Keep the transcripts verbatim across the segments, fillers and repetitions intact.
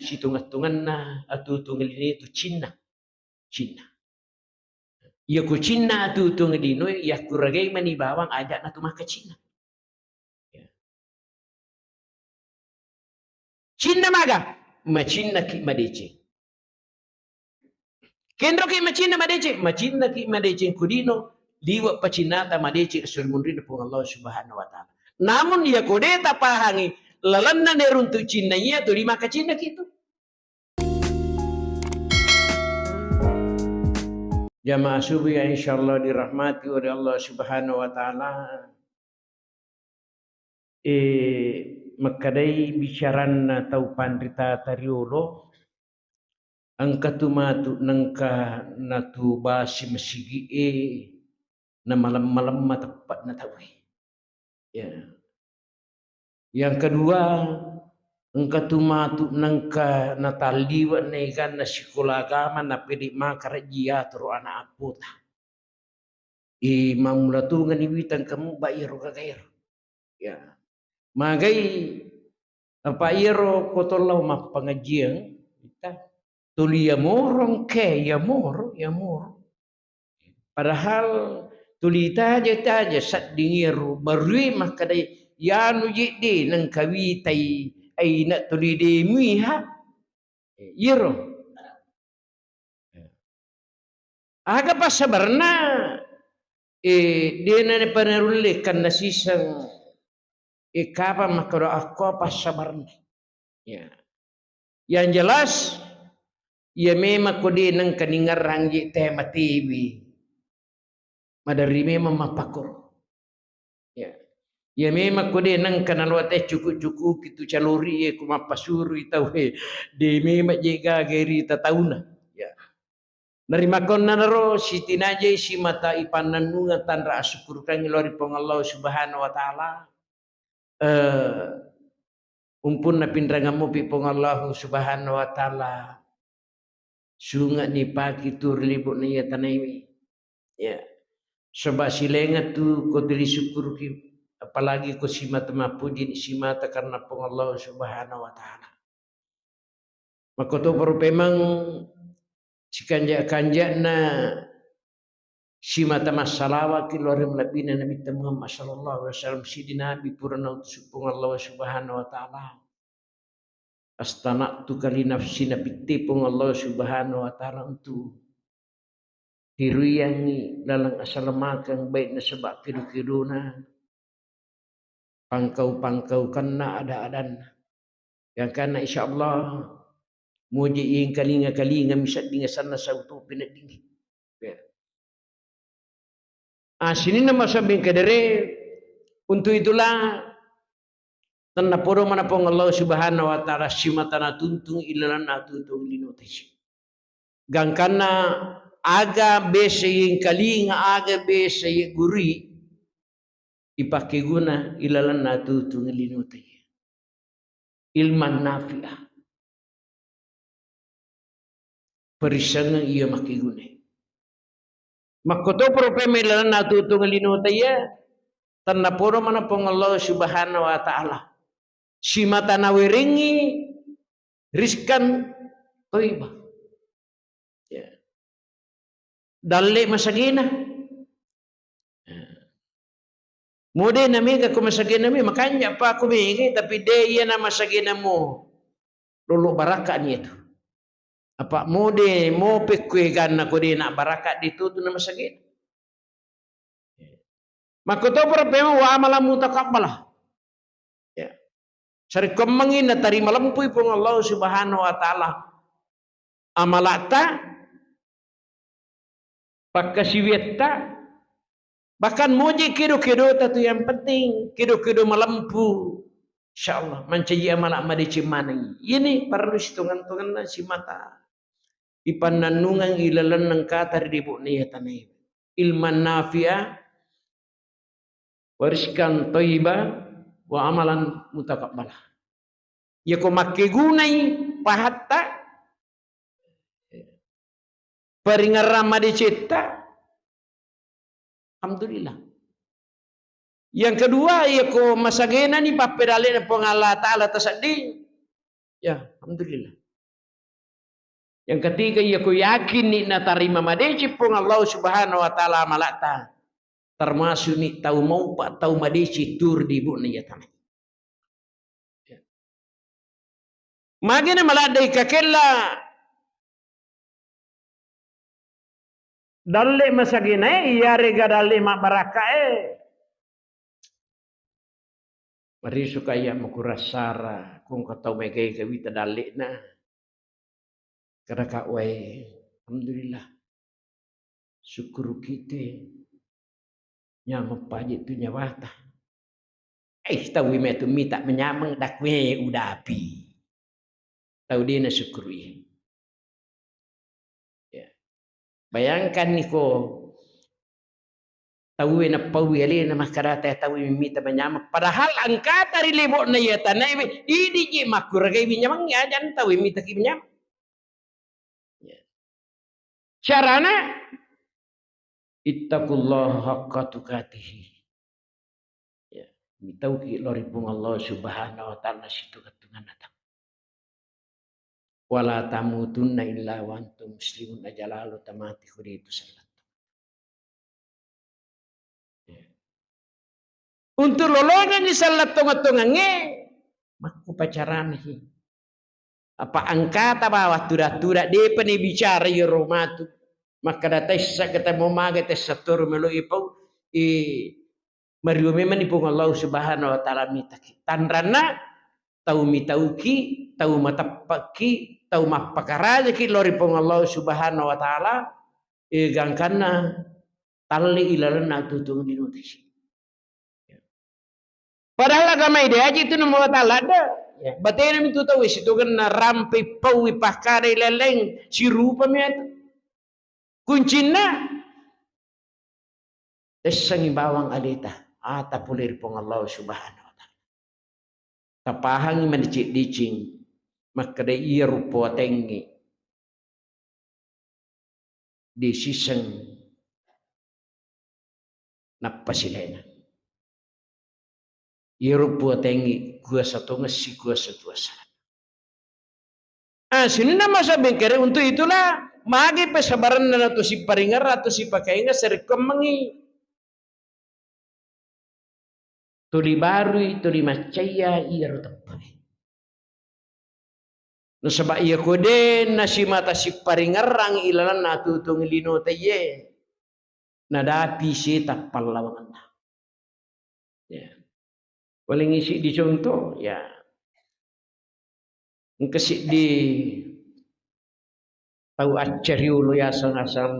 Situngettungenna atutung linoe tu cinna. Cinna. Iya ku cinna atutung linoe, yakkuragai mani bawang aja'na tu maka cinna. Ya. Cinna maga? Macinnaki madeceng. Kenroki macinna madeceng, macinnaki madeceng ku lino, liwe' pacinnata madeceng esso ri munrinna Puang Allah Subhanahu wa Ta'ala. Namun iya ko de' tapahangi lalenna neruntu cinna iya, tuli maka cinnaki tu. Jamaah subuh yang insyaallah dirahmati oleh Allah Subhanahu wa Ta'ala. Eh, makkedai bicaranna tau panritata riolo, engka tu matu nengka natubasi masigi'e, namalem-malemma teppe'na tauwe. Ya. Yang kedua, engka tu matu nengka natalliwe' naeganna sikola agama, napede' maka rejji yatoro ana' appota. Eh, mammula tongeng ni wita engka mubba iyaro gagaero. Ya. Magai apa iyaro ko tollau mappangajiang, kita tuli yamoro engke, yamoro, yamoro. Padahal tuli taja-taja sedding iyaro barui makkedai, yanu jedde nengka witai aina tuli de' muiha. Iyaro. Aga passabarenna, eh, de' napanerulle kanna siseng, eh, kapang makkeda akko passabarenna. Ya. Yang jelas, iya memang ko de' nengka ningerrang je' te matewi. Maderri memang mappakkoro. Ya. Iya memang ko de' nengka naloa te cuku-cukuki tu calori e, ko mappasurui tau e, de' memang je' gaga rita tauna. Ya. Narimakonnanaro sitinajai simata ipannennungeng tanra asukkurukangngi lao ri Puang Allah Subhanahu wa Ta'ala. Eh, umpunna pinrangang mupi Puang Allah Subhanahu wa Ta'ala. Sunge'ni paki tu ri lebo'na iya tanaewe. Ya. Saba' silaingeng tu ko tuli sukkuruki, apalagi ko simata mappuji ni simata karena Puang Allah Subhanahu wa Ta'ala. Makkotoparo pemeng sikanja'-kanja'na simata massalawaki lao ri malebbina Nabitta Muhammad sallallahu alaihi wasallam, siddi Nabi pura nautusu Puang Allah Subhanahu wa Ta'ala. Astana'tuka li nafsi, napitte Puang Allah Subhanahu wa Ta'ala untu tiruyangngi laleng asalamakeng, baik nasaba' kedo-kedona, pangkau-pangkaukenna, ada-adanna. Gangkanna insyaallah muji yengkalinga-kalinga misedding asanna sautu peneddingi. Ya. Ah, sininna masabbing kedere, untuk itulah tennapodo mana Puang Allah Subhanahu wa Ta'ala simata natuntung ilalanna tuntung lino tesi. Gangkanna aga bese yengkalinga, aga bese ye gurui, ipakkeguna ilalanna tutung lino tesi. Ilman nafi'ah. Parissengeng iya makkegunai. Makkotoparo pemeng ilalanna tutung lino tesi, tennapodo mana Puang Allah Subhanahu wa Ta'ala. Simata nawerengngi rizkan thayyibah. Ya. Dalle masagena. Ya. Mode na mega ko masagena me, makanja' pa ko mega, tapi de' iya na masagena mo lolo baraka' ni itu. Apa mode mo pekkueganna ko de' na baraka' di tutu na masagena. Makkotoparo pemeng wa amalan mutakabbalah. Ya. Sarekkoammengngi natarima lempui Puang Allah Subhanahu wa Ta'ala amala'ta, pakkasiwiatta, bahkan moje kedo-kedota tu yang penting, kedo-kedo malempu. Insyaallah, mancaji amala' madeceng manengngi. Ini parellu sitongang-tonganna simata ipannannungeng ilalenna engkata ri lebo'na iya tanae. Ilman nafi'ah, wa rizqan thayyiban, wa amalan mutaqabbala. Yako makkegunai pahatta, paringerrang madecetta, alhamdulillah. Yang kedua, yako masagenani pappedalena Puang Allah Ta'ala tasedding, ya, alhamdulillah. Yang ketiga, iya ko yakinni natarima madeceng Puang Allah Subhanahu wa Ta'ala amala'ta, termasukni tau maupa, tau madeceng turu di ibu'na iya tanae. Magi na maladdai kakella dalle masagenae, iyarega dalle mabbarakkae. Marisu ka iya makurassara, kongka tau maega-ega wita dalle'na. Kada ka wae, alhamdulillah. Sukkuruki te nyameng paje tu nyawata. Eh, tau metu mita manyameng dakwe udapi. Tau de nasukkurui. Ya. Bayangkan niko, tauwe napaui alena makkadata tauwe mita manyameng. Padahal engkata ri lebo'na iya tanae, idi je makkuragai winyameng, aja tauwe mitaki manyameng. Ya. Carana, ittaqullaha haqqa tuqatihi. Ya, mitauki lao ri Puang Allah Subhanahu wa Ta'ala situgattunganna tau. Wala tamutunna illa wa antum muslimun, aja lalo tamati ko de tu sallatto. Ya. Untuk lolongengngi sallattonga-tongangnge, makkupacaranahi. Apa engkata bawang tuda-tuda, depa ni bicara iyaro matu. Makkada tessa ketemu maga tessa toro melo ipau, i mario memang ni Puang Allah Subhanahu wa Ta'ala mitaki. Tanranna tau mitauki, tau mateppakki, tau mappakarajaki lao ri Puang Allah Subhanahu wa Ta'ala, e gangkanna talle ilalenna tutung dinutasi. Padahal agama ide aja itu namo ladde. Ya, batena mitu tau situgenna rampe paui pakkadai leleng sirupa miatu. Kuncinna tessangi bawang aleta, ata pole ri Puang Allah Subhanahu wa Ta'ala. Tapahangi madeceng-deceng makkeda iya rupo atengnge. Disiseng nappa silena. Iyaro puatengngi kuasa tongessi kuasa-kuasa. Ah, sininna masa bengkere, untuk itulah magi pesabaranna natu siparingerra atau sipakainga serekkoammengi. Tuli barui, tuli maccaiya iyaro teppae. Nasaba iya ko de nasimata siparingerrang ilalanna atutung lino taiye, nadapi seta pallawangenna. Ya. Paling isi di contoh, ya. Engka siddi tau accariolo yaseng Hasan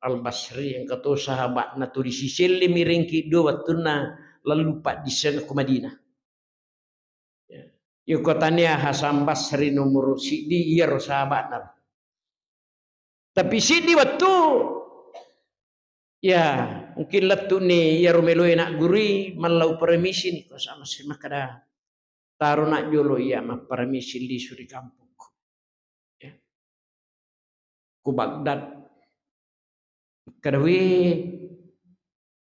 Al-Basri, engka to sahaba'na tuli siselli miring ki dua wettunna lallu paddisseng ko Madinah. Ya. Iyako tania Hasan Basri nomoro siddi, iyaro sahaba'na. Tapi siddi wettu, ya, mungkin lettu'ni iyaro meloe naggurui, mallau paramisi ni, ko sama si makkeda, taro na jolo iya mapparamisi lisu ri kampungku. Ya. Ku Baghdad. Makkeda, "Wé,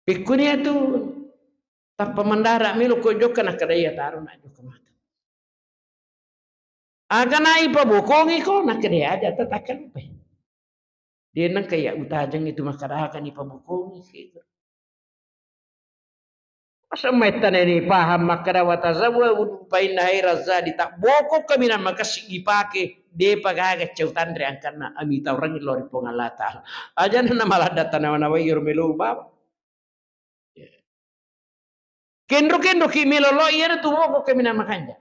pékkuni atu tappa mendarat mélo ko jokka?" Nakkeda, "Iya, taro na jokka matu." "Aga na ipabokongi ko?" Nakkeda, "Aja, tatakkalupai." Dé nengka iya utajeng itu makkeda, "Aga na ipabokongi ko?" Masa maitta neni paham makkeda, "Wa tazawwadu fa inna khairaz zadi," tabboko kaminang makessing ipake, depa gaga cau tanre angkanna ami taurangi lao ri Puang Allah Taala. Ajana namaladda tanawa-nawai iyaro melo bawang. Kenro-kenro ki melo lao iyana tu boko kaminang makanja.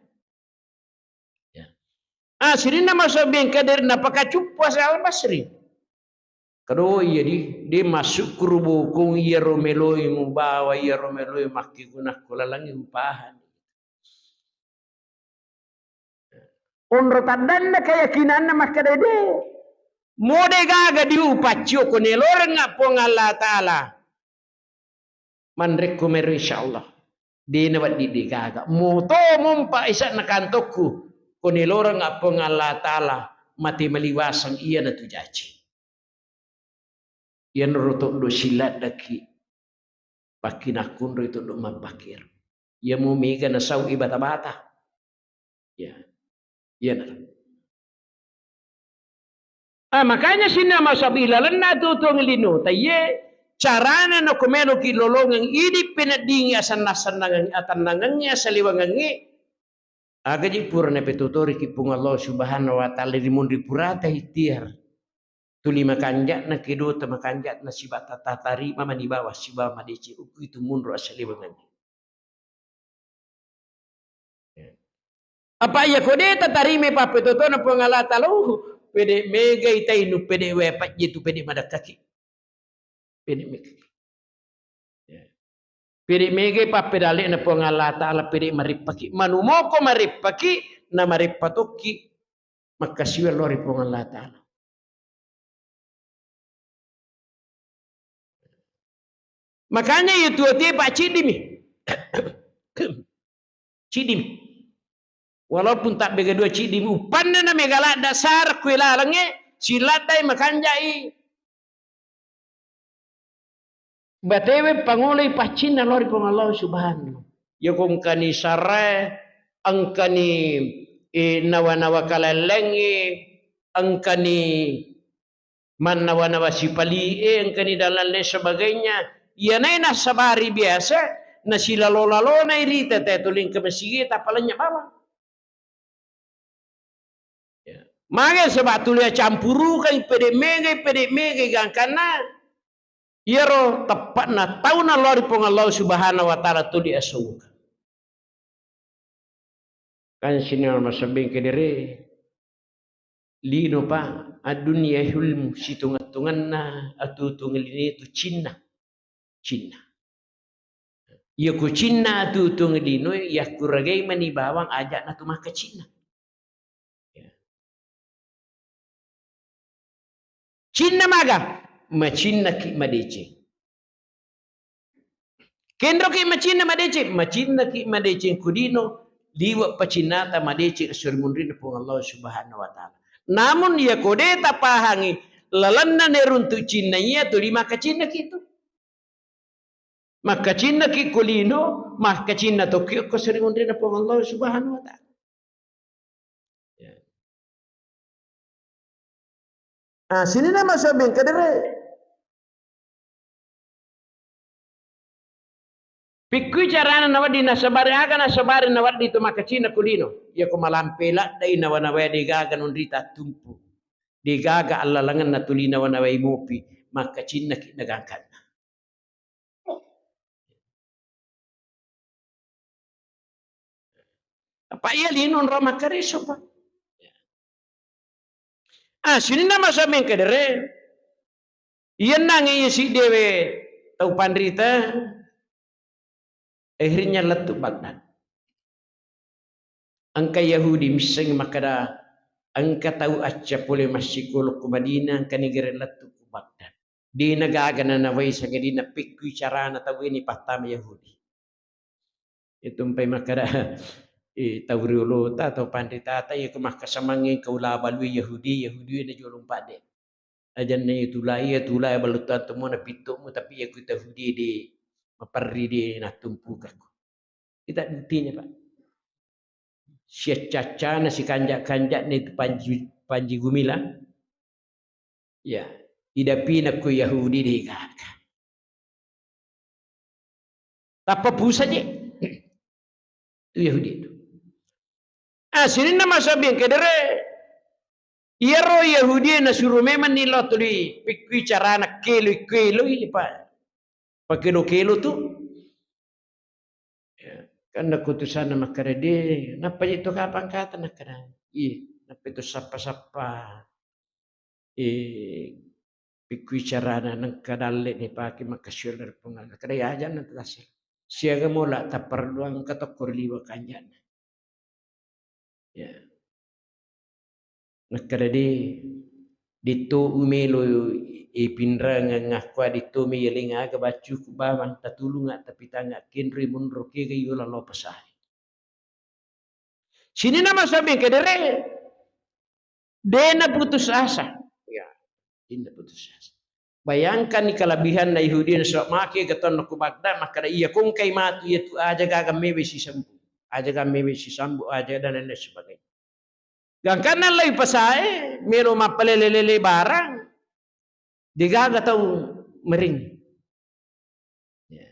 Ya. Ah, sininna maso bengkader napakacuppu Hasan Al Basri. Kado iya di, de massukkuru bokong iyaro meloi mubawa, iyaro meloi makkeguna ko lalangnge upahani. Onro taddanna keyakinanna makkeda de. Mode gaga diupaccio ko nelorengnga Puang Allah Taala. Manrekku mero, insyaallah. Dena wedding degaga. Moto mompa isa'na kantokku. Ko nelorengnga Puang Allah Taala mate maliwaseng iyana tu jaji. Iyanaro toddo siladdaki. Pakkinakkunroi toddo mabbakir. Iya mu mega nasau ibata-bata. Ya. Iyanaro. Ah, makanya sininna masabi lalenna tutuang lino taiye, carana nako meloki lolongeng idi peneddingi asenna-sennangengngi, atennangengngi, asaliwengengngi, agaji pura napetotoriki Puang Allah Subhanahu wa Ta'ala ri munri purata ikhtiar. Tuli makanja'na kedota, makanja'na sibawa tata tarima mani bawang sibawa madeceng, uku itu munro asaliwengengngi. Apa iya ko de' tatarimai pappetotona Puang Allah Ta'ala, uh, pede' megai tainu, pede' wae pajje tu, pede' madekkaki. Pede' megai. Ya. Pede' megai pappedalle'na Puang Allah Ta'ala, pede' marippaki. Manumoko marippaki, na marippa tokki makkasiwiang lao ri Puang Allah Ta'ala. Makanya iya tuo tie pacciddimi. Ciddimi. Walaupun tabbega dua ciddimi, uppanna na mega ladda sara kue lalengnge, siladdai makanjai. Batewe pangoloi paccinna lao ri Puang Allah Subhanahu. Iya ko engkani sarae, engkani, eh, nawa-nawa kalalengnge, engkani mannawa-nawa sipali'e, engkani dan lain sebagainya. Iyanai nassabari biasa, nasilalo-lalona irita te tuli engka masigi tapalenya bawang. Ya. Mage sebab tuli acampurukan pede' megai, pede' megai gangkanna iyaro teppa'na tauna lao ri Puang Allah Subhanahu wa Ta'ala tuli asauka. Kan sininna masabbing kedere lino pa, ad-dunya hulmu, situnga-tunganna atutung lino itu cinna. Cinna. Iya ku cinna atutung lino, iya kuragai mani bawang aja'na tu makkacinna. Ya. Cinna maga, macinnaki madeceng. Kenroki macinna madeceng, macinnaki madeceng ku lino, liwe' pacinnata madeceng esso ri munrinna Puang Allah Subhanahu wa Ta'ala. Namun iya ko de' tapahangi lalenna neruntu cinna iya tuli makkacinnaki tu. Makkacinnaki ko lino, makkacinna tokki okko esso ri munrinna Puang Allah Subhanahu wa Ta'ala. Ya. Ah, sininna masabbing kedere. Pikkui carana nawedding nasabari, aga nasabari nawedding tu makkacinna ku lino. Iya ko malampe laddai nawa-nawae de' gaga nunrita attumpu. De' gaga allalengenna tuli nawa-nawai mopi, makkacinnaki nagangkanna. Apa iya lino onro makkareso, Pak? Ah, sininna masabbing kedere. Iyennangngi iya siddewe tau panrita, akhirnya lettu Baghdad. Engka Yahudi missengngi makkeda, engka tau acca pole massikolo ku Madinah, engka nigere lettu ku Baghdad. De' nagaga nanawai sangadinna pekkui carana tauwe nipattama Yahudi. Itumpai makkeda, eh, tau riolota, tau panritata, iya ko makkasamangnge engka ula balui Yahudi, Yahudi na jolo padde. Ajanna iya tula, iya tula baluttuang tommo na pittomu, tapi iya ku Yahudi de' maperri de' nattumpukakku. Kita buktinya, Pak. Siaccana sikanja-kanjana itu Panji, Panji Gumilang. Ya, idapina ku Yahudi de' gaga. Tappa pusa je. Tu Yahudi itu. Ah, sininna masabbing kedere. Iyaro Yahudi nasuro memang ni lao tuli pikkui carana keloi-keloi, Pak. Pakelo-kelo tu. Ya, kan nakutusanna makkeda, "De', nappa je to kapang kata," nakkeda. Iya, nappa itu sappa-sappa, eh, pikkui carana nengka dalle ni pake makkasiwiang ri Puang Allah. Kada ya aja na tasir. Siaga mola taparluang engka tokko ri liwa kanjana. Ya. Nakkeda de, ditto umelo e pinrangeng akkua ditto me yeleng aga baccuku bawang tatulunga tapitanga kenroi monro kega yola lao pasae. Sininna masabbing kedere, de naputus asa. Ya, de naputus asa. Bayangkan ni kelebihanna Yahudi nasaba maki gatonna ku Baghdad makkeda iya kongkai matu iya tu aja gaga mewe sisambu. Aja gaga mewe sisambu, aja dan lain sebagainya. Gangkanna lai pasae, melo mappalele-lele barang, degaga tau mering. Ya.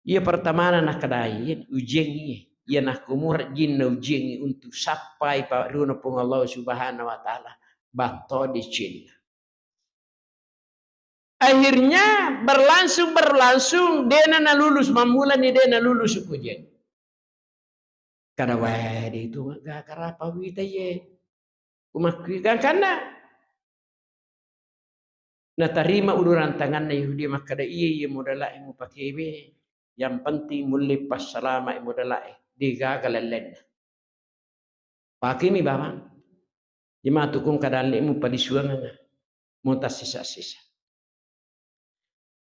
Iya pertamana nakadai, ujiangngi, iya nakkumura jinna ujiangngi untuk sappai pariona Puang Allah Subhanahu wa Ta'ala, batto decenna. Akhirnya berlangsung, berlangsung, dena nalulus, mammulani dena nalulus ujian. Kada wae de itu gaga rapa wita ye. Umakkui gangkanna. Natarima ulurang tanganna Yahudi makkada, "Iya, iya modala'e mupakewe. Yang penting mulle passalama'i modala'e. Degaga lallenna." Pakemi bawang. Jematu kung kadallemu palisuangenga. Muta sisa-sisa.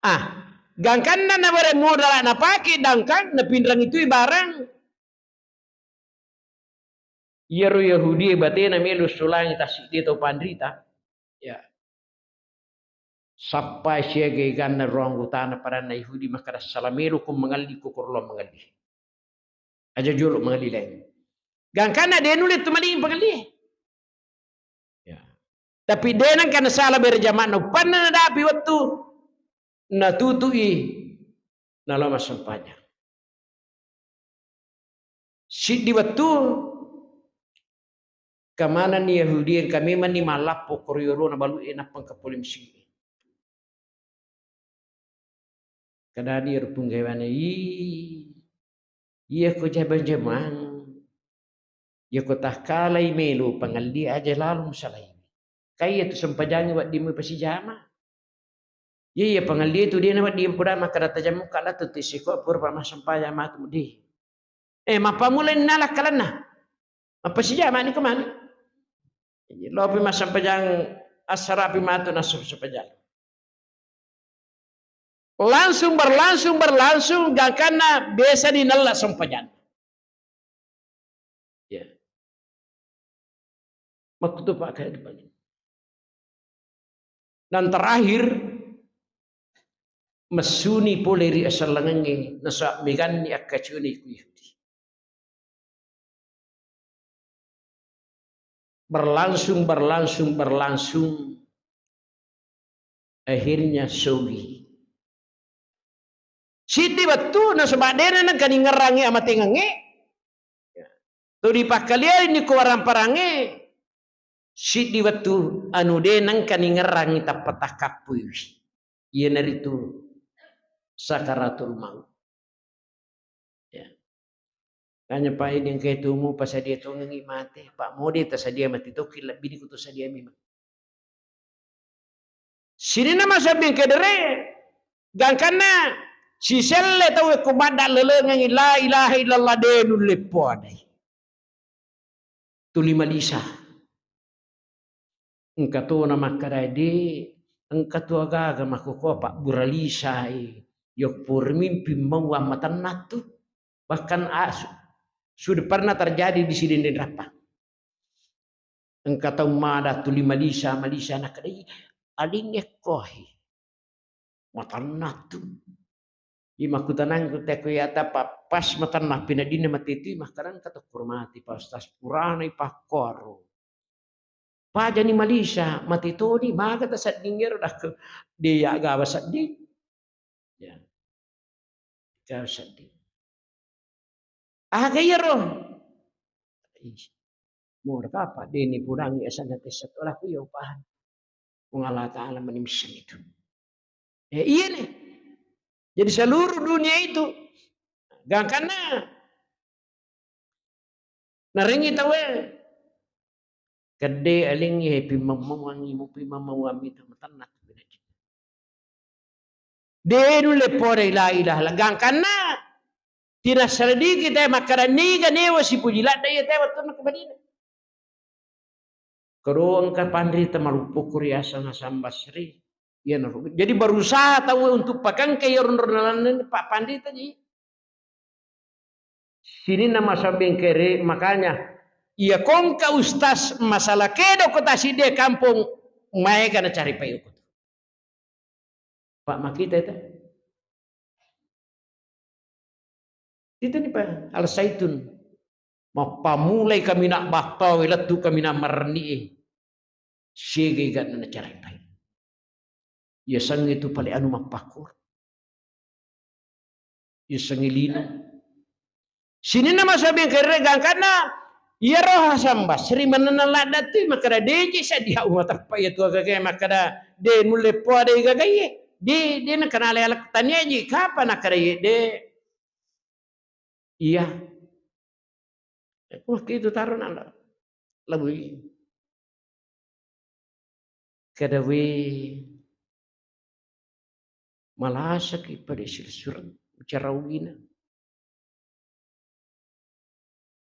Ah, gangkanna nabere modala napake dangkang napinrang itui barang. Iyaro Yahudi batena melo solangi tasiddi tau panrita. Ya. Sappai siaga eganna ruang gutana padanna Yahudi makkada, "Sala melo ko mangalli ko korlo mangalli. Aja jolo mangalli lain." Gangkanna de nulle tu maling pangalli. Ya. Tapi de nengka nasala bere jama'na, uppanna nadapi wettu natutui nalo massempajang. Siddi wettu kamananni Yahudi engka memanni mallappo koro yolona balu'e nappa engka pole masigi'e. Kadani ero punggawane, "Ii, iya ko jama-jamang, iya ko takkalai melo pangalli aja lalo musalaiwi. Kai iya tu sempajangi wedding mupasijama." Iya, iya, pangalli tu de nawedding poda makkada tajamukka lettu tu siko pura pa massempajang matu de. Eh, mappamulai nala kalenna. Mappasijama ni ko mani. Lopi massempajang assarapi matu nassempajang. Langsung berlangsung, berlangsung, gangkanna biasa di nella sempajang. Ya. Makkutu Pak kayak depan. Dan terakhir, messuni pole ri asallangengnge, nasaba meganni akkacuni ku Yahudi. Berlangsung, berlangsung, berlangsung. Akhirnya sogi. Siddi wettu nasaba dena nengka ningerrangi amatengengnge. To dipakkaliaini ko waramparangnge, siddi wettu anu de nengka ningerrangi tappa takkappuiwi. Iyanaritu sakaratul maut. Ya. Tanya Pak, ini engka itu mu pasadia tongengi mate, Pak, mode tasadia mati tokki lebbi di kutu sadia memang. Sininna masabbing kedere, gangkanna siselle tau ko badda lelengengi la ilaha illallah de nulle poadai. Tuli malisa. Engka tona makkada, "De, engka tu agaga makkukua pabbura lisai, yoppo rimimpi mauang matennattu." Bahkan a-, su-, sudah pernah terjadi di Sidendeng Rappang. Engka tau mada tuli malisa, malisa nakkadai, "Aling ekkohi." Matennattu. Imakkutanangku tekko yata pa-, pas matenna pinadinna mate tu, makkanang engka tokkoro mate, Pak Ustaz, purana ipakkoro. Pajani malisa, mate toni, maga tasedding ero, dakko, de ya gawa sedding. Ya. Gawa sedding. Aga iyaro? Ih, mura kapa, deni pudangi asanna tessa tolaku ya upahan. Puang Allah Ta'ala mani misseng itu. Eh, iya nih. Jadi seluruh dunia itu, gangkanna narengi tauwe, kedde alengi he pimmammuangi, mupimmammuammi tau matennattu. De nulle podai la ilaha illa, gangkanna tinassaladiki te makkada niga newa sipuji ladde iya te wettunna ke Madinah. Kero engka panrita maluppo ko riaseng Hasan Basri. Iyanaro. Jadi berusaha tauwe untuk pakengke iyaro nro nalanna pa-, panrita ji. Sininna masabbing kere, makanya iya kongka ustaz masalah kedo ko tasidde kampong, maega nacari pai okko. Pak, makita itu. Itu ni, Pak, Al Zaitun. Mappamulai kaminang battawe, lettu kaminang marenni'e. Siaga-, ega'na nacarepai. Yasengnge tu pale anu mappakkoro. Yasengnge lino. Sininna masabing kerre gangkanna iyaro Hasan Basri manenna ladda tu makkeda, "De je sadia mateppa iya tu agaga makkeda de nulle poadai gagaye. De, de nakenale alak tania ji kapa nakkeda ye de." Iya. Waktu itu taro na labui. Kada we malasaki pada silsura bicara ugina.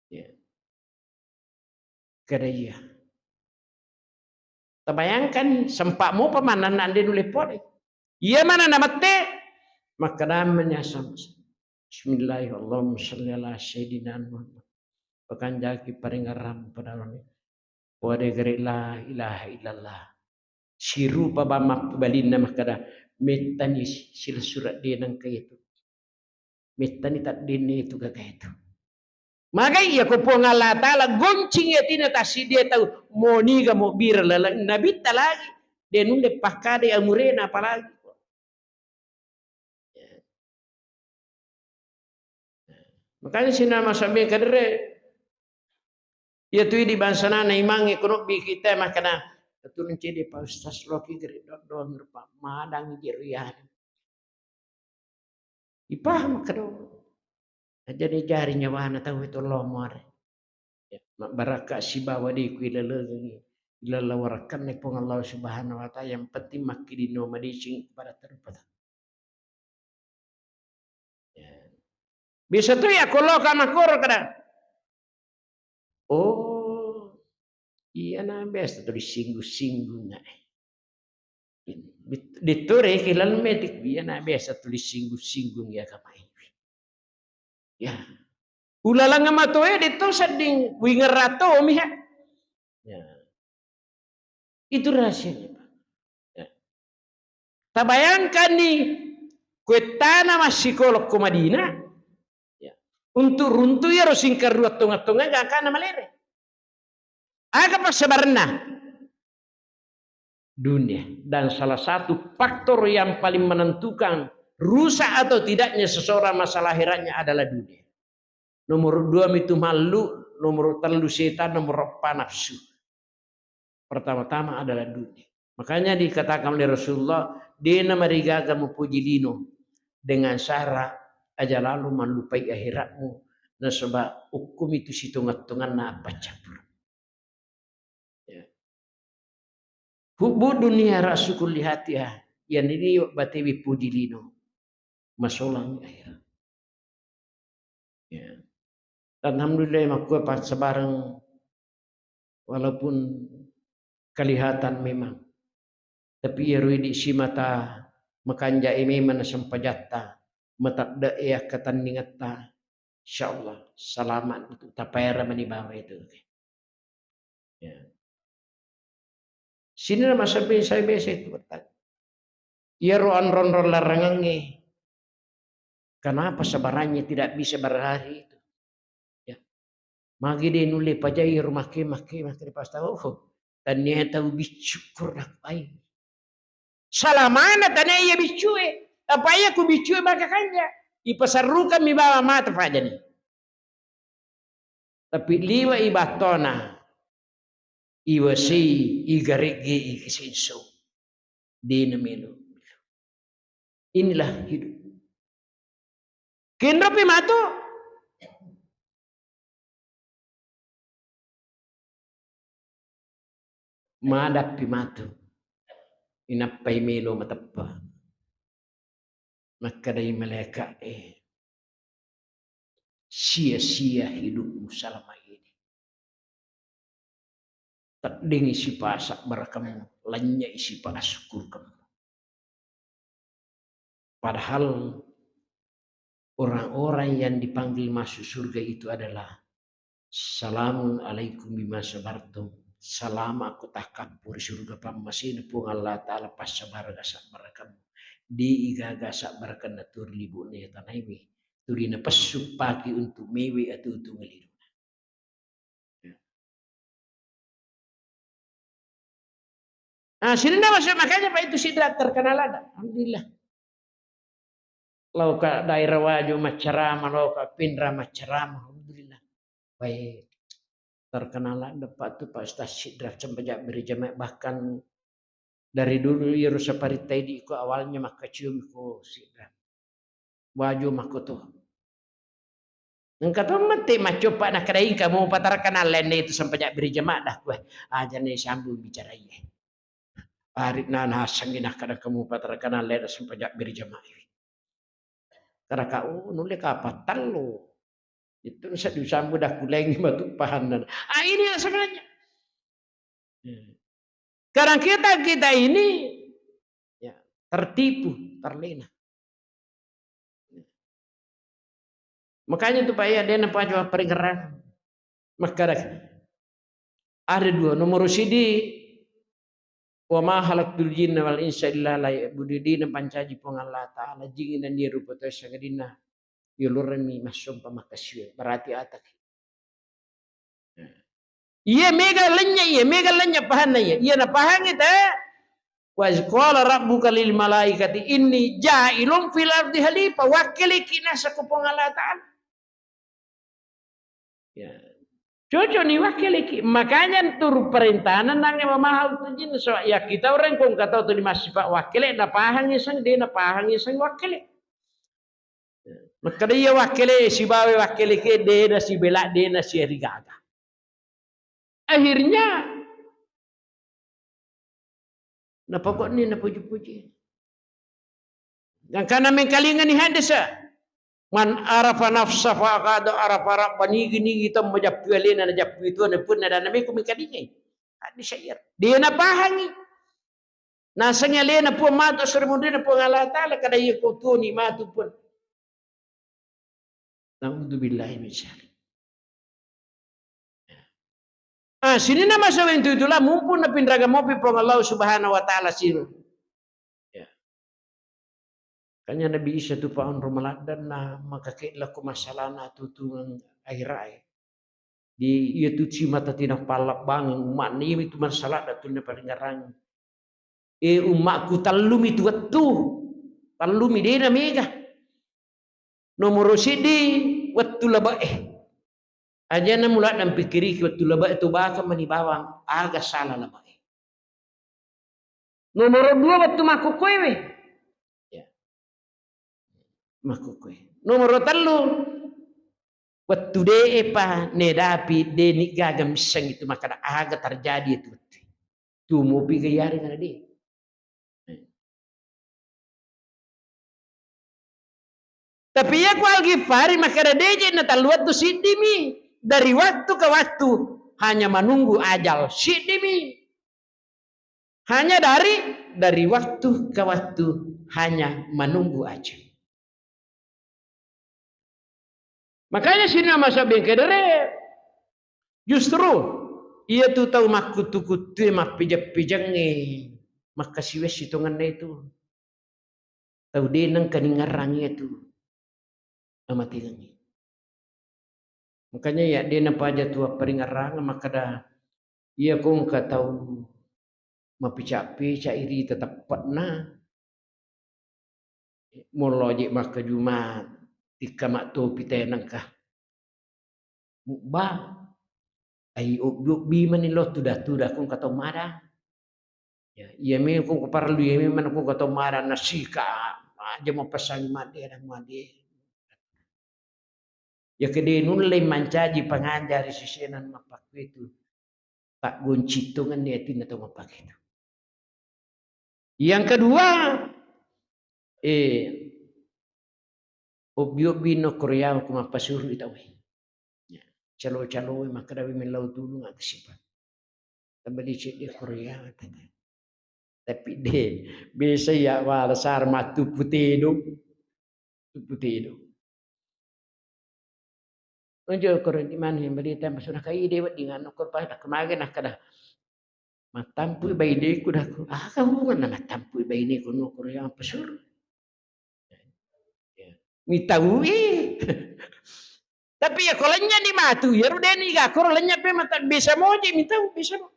Ya. Kada iya. Tabayangkan, sempa mopa manenna ande nulle pole. Iya manenna mette, makkeda mani Hasan Basri. Bismillahirrahmanirrahim. Allahumma shalli ala sayyidina Muhammad. Pakanjaki paringerang pada wale. Pole gare la ilaha illallah. Sirupa bang mappabalinna makkeda, mettani silsura de nengka itu. Mettani taddenne itu gaga itu. Magai iya ko Puang Allah Ta'ala goncing atina tassidia tau moniga mobbira laleng nabitta lagi. De nulle pakkadai amurena apalagi. Makanya sina masabbe kadere. Iya tu idi bangsana na imangnge ko nobbi kita makkeda, "Aturung cede Pak Ustaz loki gere doddo rupa madang jero iyana." Ipaham kado. Jadi jari nyawana tau itu lomo are. Ya, mabbarakka sibawa de ku ilalengi, ilala warakkanna Puang Allah Subhanahu wa Ta'ala, yang penting makkidinno madeceng pada terpata. Ya. Bisa tu ya kalau ka makkoro kada. Oh, iya na biasa tu disinggung-singgung, eh. Dit-, ditore ki laleng metik, iya na biasa tu disinggung-singgung ya kamai. Ya. Ulalang matoe ditto sedding wingerra to miha. Ya. Itu rahasianya, Pak. Ya. Tabayangkanni kuettana massikolo ko Madinah, ya, untuk runtu iyaro singkarruang tonga-tonga gangkana malere. Aga passabarenna? Dunia. Dan salah satu faktor yang paling menentukan rusak atau tidaknya seseorang masa lahirannya adalah dunia. Nomor dua mitu mallu, nomor tellu setan, nomor empat nafsu. Pertama-tama adalah dunia. Makanya dikatakan oleh Rasulullah, dena marigaga mupuji lino dengan syarat aja lalu mallupai akhiratmu, nasaba hukum itu sitonga-tonganna appaccappur. Ya. Hubbu dunia ra'su kulli khati'ah, yang ini batewi puji lino, masolang akhirat. Ya. Alhamdulillah, makkua passabareng walaupun kelihatan memang. Tapi iyaro idi simata makanja e memang nasempajatta, matedde e akkatenningetta, insyaallah selamat untuk tapaera mani bawa itu. Ya. Sini nama sampai saya biasa itu bertanya. Iyaro anronrong larangangnge, kenapa sebenarnya tidak bisa berlari itu? Ya. Magi de nulle pajai iyaro makke, makke, makke di pasta. Oh, tania tau biccu kurang baik. Salamana tania iya biccue. Apa iya ku biccue maka kanja. Ipasarrukan mi bawang mata pajani. Tapi liwa i battona, iwasei, igaregge i kisenso. Dena melo. Inilah hidup. Kenropi matu. Madappi matu. Inappai melo mateppa. Makkedai malaika'e, "Sia-sia hidupmu selama ini. Teddingi sipa asabbarakemmu, lanynyai sipa asukkurukemmu." Padahal orang-orang yang dipanggil masuk surga itu adalah, "Salamun alaikum bima sabartum." Salama ko takkappo ri surga pammasena Puang Allah Ta'ala, passabareng asabbarakemmu. De igaga asabbarakenna tu ri libu'na iya tanaiwi, tuli napessu paki untuk mewe atutu ngeliruna. Ah, sininna masuk makanya Pak itu Sidrap terkenal ada. Alhamdulillah. Loka daerah Wajo maccarama, loka Pinrang maccarama, alhamdulillah. Baik. Terkenal ada Pak tu Pak Ustaz Sidrap sempajak berjamaah, bahkan dari dulu iyaro saparittai di iko awalnya makkacium iko Sidrap. Wajo makkoto. Engka to mette maccoppa nakkeda engka mupatarakanang lainna itu sempajak berjamaah dah kue. Aja ne sambung bicara iye. Arit na nasengi nakkeda kamu patarakanang lainna sempajak berjamaah. Kada ka, oh, nulle ka pattallo. Itu seddu sambung dah kulengi matu pahanna. Ah, inilah sebenarnya. Hmm. Kadang kita, kita ini, ya, tertipu, terlena. Makanya tu Pak ya, de' napaja paringerrang. Makkada, ada dua, nomor sidi, "Wa ma khalaqtul jinna wal insa illa liya'budun." De' napancaji Puang Allah Ta'ala jing nennia rupa tau sangadinna yoloremi massompa makkasiwe. Berarti ataki. Iya mega lenya, iya mega lenya pahanna iya. Iya napahangi te. "Wa iz qala rabbuka lil malaikati inni ja'ilun fil ardi khalifah." Wakkeleki nasako Puang Allah Ta'ala. Ya. Cocok ni wakkeleki. Makanya turu perintahna nange mamahal tu jin. So, ya kita orang kong kata tu di masifat wakkele, napahangi sang, de' napahangi sang wakkele. Makkeda iya wakkele, sibawa wakkele ke, de' nasibela, de' nasiarigaga. Akhirnya, napokokni napuji-puji. Gangkana mengkalingani hadis, "Man arafa nafsa faqad arafa rabba." Nigi-nigi tau majappu alena, najappu itu, punna dana meko mengkalingai. Hadis iya. De' napahangi. Nasengngi alena Puang matu, assureng munrinna Puang Allah Ta'ala, kada iya ko tuoni matu pun. Naudzubillahi min dzalik. Ah, sininna masa wentu itulah mumpung napinraga mopi Puang Allah Subhanahu wa Ta'ala siro. Ya. Kanya Nabi Isa tu pa onro maladdanna maka ke' lako masalahna tutungeng akhirae. Di iya tu cimata tina pallabbangeng umma'na, iya mitu masalah da tunna paringerrang. Eh, umma'ku, tellumi tu wettu. Tellumi, de' namega. Nomoro siddi, wettu labe'e. Ajana mula nampikkiriki wettu labe'e tu baka mani bawang, aga sala labe'e. Nomoro dua, wettu makkukkuewe. Ya. Makkukkue. Nomoro tellu, wettu de'epa nedapi, de' nigaga misseng itu makkada aga terjadi itu wettu. Tumopi gayari ngana de'. Tapi iya ku Al-Ghifari makkada de' je' na tellu wettu, siddimi. Dari waktu ke waktu hanya menunggu ajal, siddimi. Hanya dari, dari waktu ke waktu hanya menunggu ajal. Makanya sini masa bengkedere justru iya tu tau makkuttu-kuttue mappijeng-pijengnge makkasiwessi tongenna itu. Tau de' nengka ningerrang iya tu amatengengngi. Makanya ya de' napaja tu apparingerrang makkada iya ko engka tau mapica-pica irita teppe'na. Mollo je' makkajuma tikka mattopi tenengka. Mubba. Ai obbi-obbi mani lo tuda-tuda ko engka tau mada. Ya, iya me ko parellu, iya me mana ko engka tau mada nasika. Aja mapessangi madde dan madde. Ya kede nulle mancaji pangajari sisena mappakkuetu. Paggoncittongenni atinna tau mappakkuetu. Yang kedua, eh, obbi-obbi no Korea ku mappasuru i tauwe. Ya, calo-calo makkeda we mellau tulung aga sipa. Tabali cedde Korea. Tapi de, biasa ya wala sar matu putedo. Putedo. Onjo koro di mana yang beli tempe sudah kai de wedding anu koro pas nak kemari nak kada. Mattampui baineku daku. Aga hubunganna mattampui baineku no koro yang pesur. Ya. Mitaui. Tapi ya ko lenya ni matu, ya rudeni ga koro lenya pe mata bisa moji mitau, bisa mo.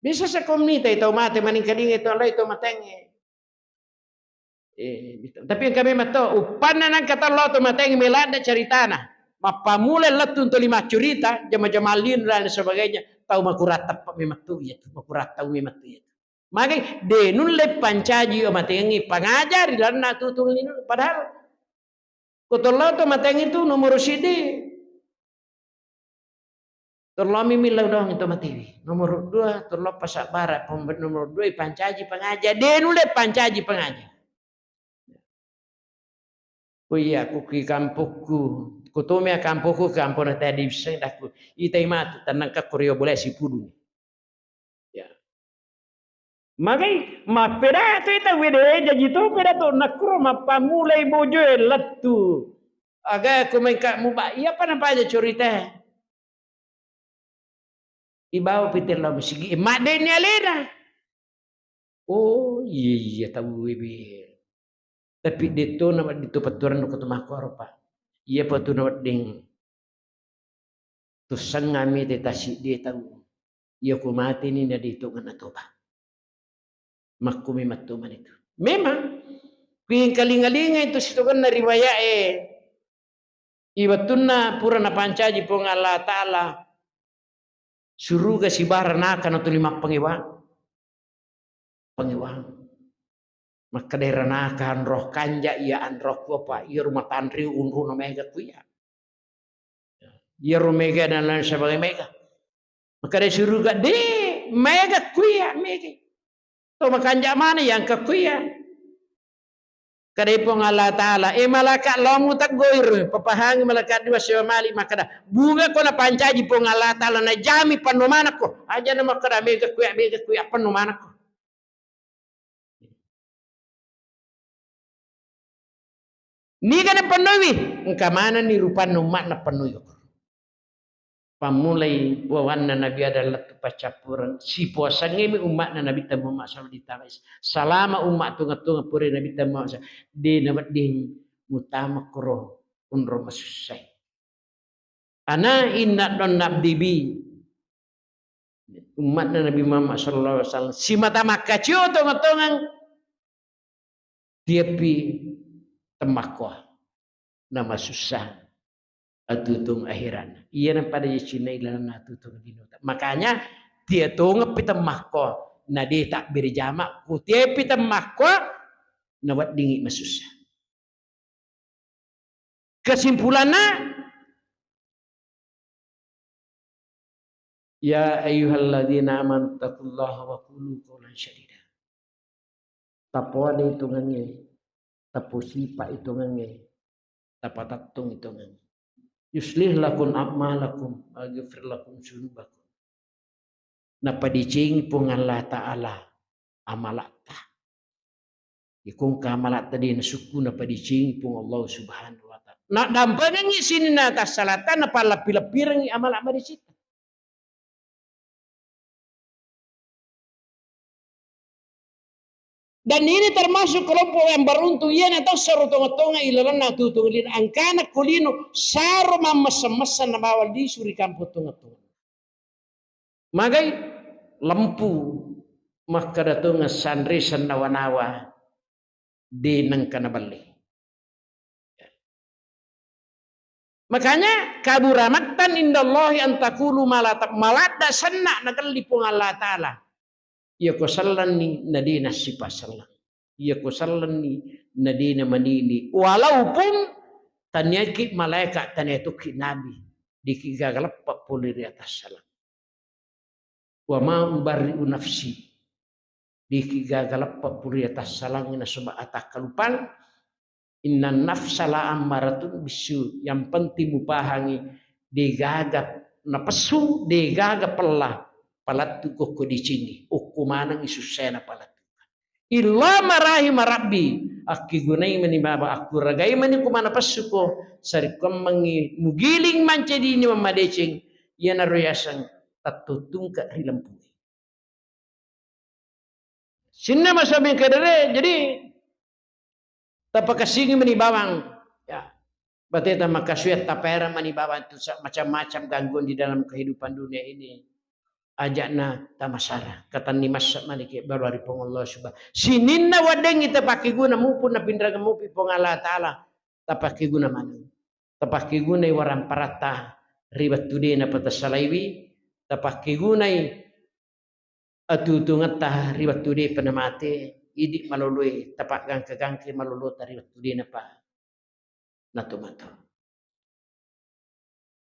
Bisa sekomni tai tau mate maningkalingai tau lai tau matengnge. Eh, bisa. Tapi engka memang to, uppanna nangka tau lao to matengnge meladde ceritana. Mappamula lettu toli maccurita, jama-jama lino dan sebagainya, tau makurang teppa memang tu iya tu, makurang tau memang tu iya tu. Magai de nulle pancaji o matengngi pangaja ri lalenna tutung lino, padahal ko tollo to matengngi tu nomoro siddi. Tollo mimmi lao doang to matewi. Nomoro dua, tollo pasabbara, nomoro dua pancaji pangaja, de nulle pancaji pangaja. Ko iya, ko ki kampokku, ko tomea kampokku, kampona tadi bisa daku. Itai matu, tenang ka korio boleh sipudung. Ya. Magai, mappeda tu ita wede, jaji tu peda tu, nakuro mappamulai bojoe lettu. Aga ko main ka muba, iya apa napaja cerita? Ibawa pite lao masigi, eh, maddeni alena. Oh, iya, iya, tau webe. Tapi detto na wedding tu petturan ko tu makkoro, Pak. Iya pa tu na wedding tu sengngami te tasiddi tau. Iya ko mateni na detto ngana toba. Makkumi mattu manitu. Memang, kuingkalinga-linga itu sitogenna riwayat e. Iwettunna pura napancaji Puang Allah Ta'ala suruga sibawa ranaka natuli mappangewang. Pangewang. Makkeda ranaka anro kanja iya anro kuapa iya rumah tanri unru na mega kuya. Iyaro mega dan lain sebagainya mega. Makkeda suruga de mega kuya mega. To makanja mana yang ke kuya. Kadai Puang Allah Ta'ala, eh, malaka lomu taggoiro, papahangi malaka dua sewa mali makkeda, bunga ko napancaji Puang Allah Ta'ala, najami panno manakko, aja na makkeda mega kuya, mega kuya, panno manakko. Niga napennoiwi, engka manenni rupanna umma'na pennoi. Pammulai wawanna Nabi Adam lettu paccappureng, sipuasangngemi umma'na Nabitta Muhammad sallallahu alaihi wasallam ditawai. Salama umma tonga-tonga pura Nabitta Muhammad sallallahu alaihi wasallam, de nawedding mutama koro onro masussai. Ana inna don nabdibi. Umma'na Nabi Muhammad sallallahu alaihi wasallam simata makkacio tonga-tongang tiappi temmakkoa. Namasussa atutung akhiranna. Iyana pada yacinna ilalenna atutung dinota. Makanya, tia tongeppi temmakko, na de tabbere jama, ku tiappi temmakko, na weddingi masussa. Kesimpulanna, Ya ayyuhalladzina amanu taqullaha wa qulu qawlan sadida. Tapoada itungangnge, taposipa itungangnge, tapatattung itungangnge. Yuslih lakum a'malakum wa yaghfir lakum dzunubakum. Napadecengi Puang Allah Ta'ala amalatta. Iko engka amalatta de nasukku napadecengi Puang Allah Subhanahu wa Ta'ala. Naddampengengngi sininna tassalatta napallappi-lappirengngi amala madecetta. Dan ini termasuk kelompok yang beruntung, iyana tau saro tonga-tonga ilalenna tutung lino, angkana ko lino saro mammesseng-messeng nabawa lisu ri kampong tonga-tonga. Magai lempu makkeda tongeng sanre sennawa-nawa de nengka naballe. Makanya kabura maqtan indallahi an taqulu ma la ta-, maladda senna nagelli Puang Allah Ta'ala. Iya ko sellenni na de nassipa selleng. Iya ko sellenni na de namanini. Walaupun taniaki malaika, tania tokki nabi, deki gaga leppa pole ri atas selleng. Wa ma ubarri'u nafsi. Deki gaga leppa pole ri atas selleng nasaba atakkalupang. Inna nafsa la ammaratun bisu. Yang penting mupahangi degaga napessu, degaga pella, palettu kokko dicingi. Okko manengi sussena palettu. Illa ma rahima rabbi, akkigunai mani baba, akkuragai mani kumana pessuko, sarikkuammengi mugiling mancedini mammadeceng, iyanaro yaseng tattuttungka ri lempue. Sinna masami kedere, jadi tapakassingi mani bawang, ya, bateta makasuya tapera mani bawang tu sa-, macam-macam gangguan di dalam kehidupan dunia ini. aja'na tamasara. Katanni massa maniki bala ri Puang Allah Subhanahu. Sininna weddingngi tapakkeguna mupu napinrang mupi Puang Allah Ta'ala. Tapakkeguna maneng. Tapakkegunai waramparatta ri wettu de napatasalaiwi. Tapakkegunai atuo-tuongetta ri wettu depa namate, idi maloloe tapaggangka-gangkai malolota ri wettu de napa natomato.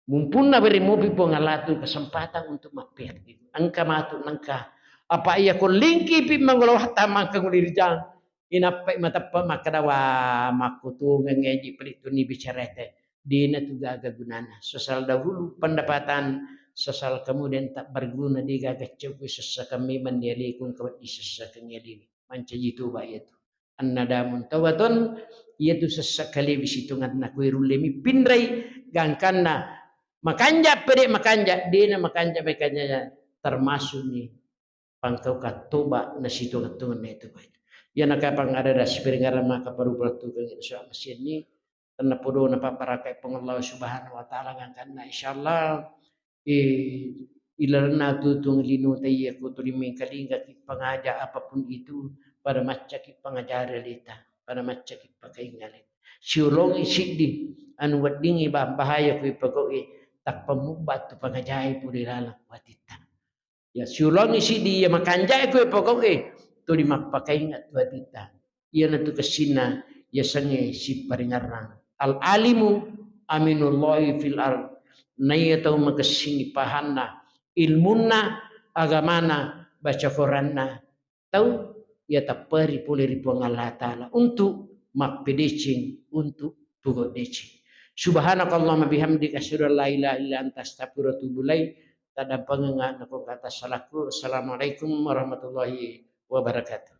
Mumpunna bere mopi Puang Allah tu kesempatan untuk mappeakki. Engka matu nengka. Apa iya ko lingkipi manggolo watta mangka ngulirijang. Inappai mateppa makkeda, "Wa, makkutungeng eji pelittuni bicarete." Dena tu gaga gunana. Sesal dahulu pendapatan, sesal kemudian tak berguna, de gaga cewwe sessakan memang nialiku engka weddi sessakan nialiwi. Mancaji toba iyatu. Annadamun taubatun, iyatu sessa kalewi sitonganna, kue rulle mi pinrai gangkanna makanja pede makanja, dena makanja makanja termasuk ni pangkaukan toba na sitongan-tonganna itu baik. Iyana kapang ada dasi peringara maka paru-paru tukang itu suami sini, tenna podona papparakai Puang Allah Subhanahu wa Ta'ala gangkanna, insyaallah, eh, ilalenna tutung lino taiya ko tuli mengkalingaki pangaja apapun itu, pada maccaki pangajari aleta, pada maccaki pakainga aleta. Siulongi siddi anu weddingi bah-, bahaya kui pegau'i, tappa mubba tu pangajai pole laleng watitta. Ya, siulongi siddi iya makanjae koe pokok'e, tuli mappakainga tu atitta. Iyanatu kessinna yasengnge siparingerrang. Al-alimu aminullahi fil ard. Naiya tau makessingi pahanna, ilmunna, agamana, baca Koranna, tau iya tapperi pole ri Puang Allah Ta'ala untuk mappedeceng, untuk pogau deceng. Subhanakallahumma bihamdika, asyhadu an la ilaha illa anta, astaghfiruka wa atubu ilaik. Tadampengenga nakongkata salakku. Assalamualaikum warahmatullahi wabarakatuh.